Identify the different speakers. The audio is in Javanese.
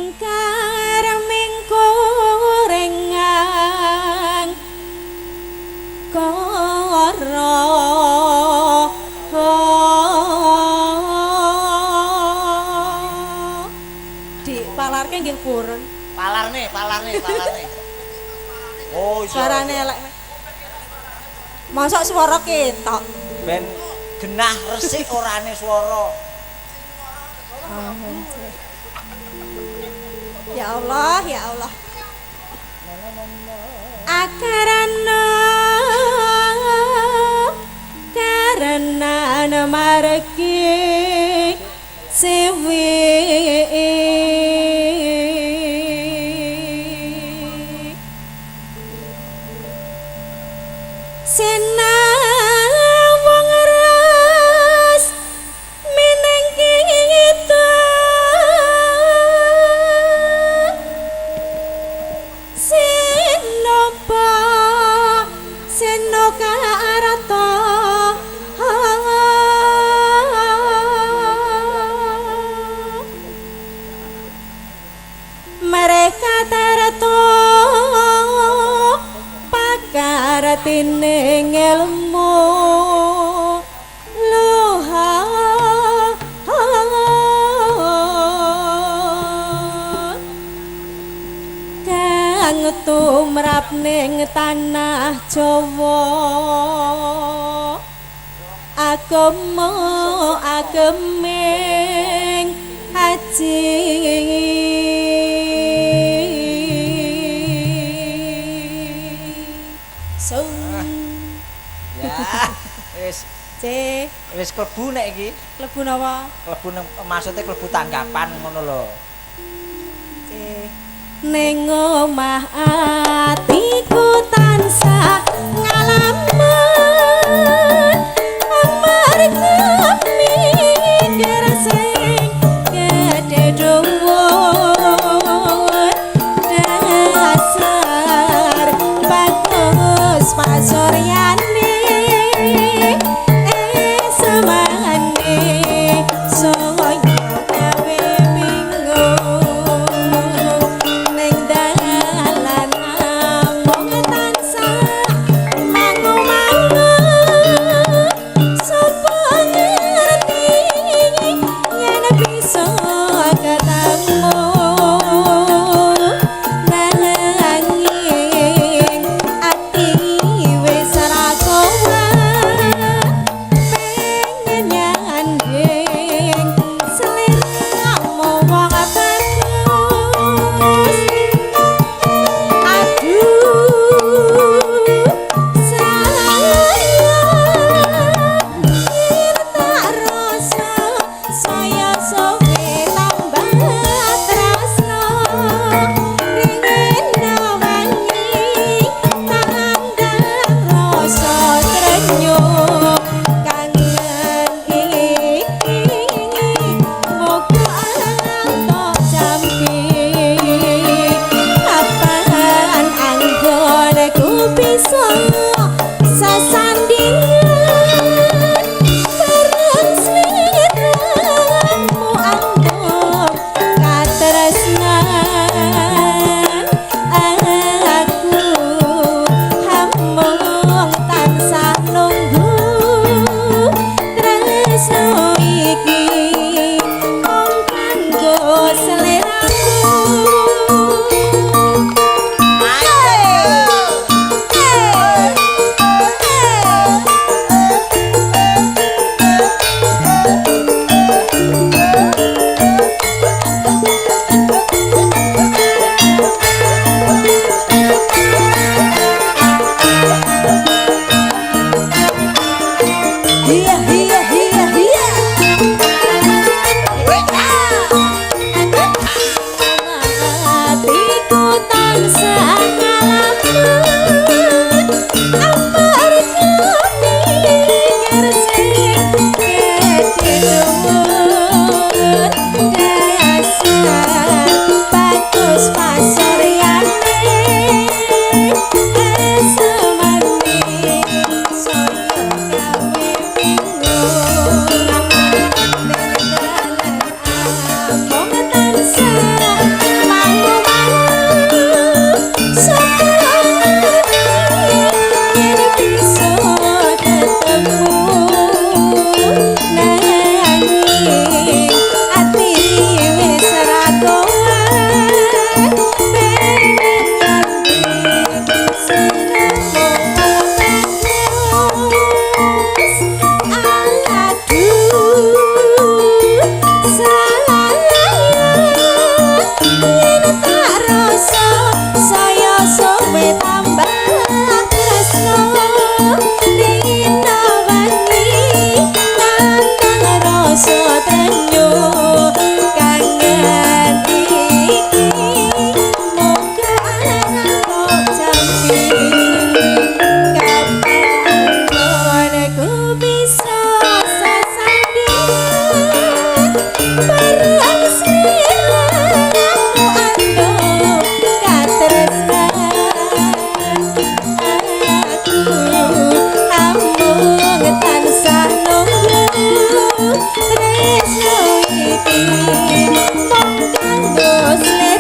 Speaker 1: Mingkar mingkurengang kara. Dik palarke nggih purun.
Speaker 2: Palarne, palarne, palarne. Oh, iya.
Speaker 1: Suarane elek. Mosok swara ketok.
Speaker 2: Ben genah resik orane swara.
Speaker 1: Ya Allah, ya Allah. Akarana karena margi sewi senawang ras mineng kita senopa senokarata mereka tarto pakartine ngelmu luha kang tumrap ning tanah Jawa agama ageming haji. So
Speaker 2: Ya, wis
Speaker 1: C
Speaker 2: wis klebu nek iki.
Speaker 1: Klebu napa?
Speaker 2: Klebu maksudnya klebu tanggapan ngono lho.
Speaker 1: C ning omah atiku tansah ngalaman amarga mikir sing gedhe dhuwur dasar bagus pasuryane esemane soyo gawe bingung ning dalan amung tansah mangu-mangu. Tresno iki mung kanggo.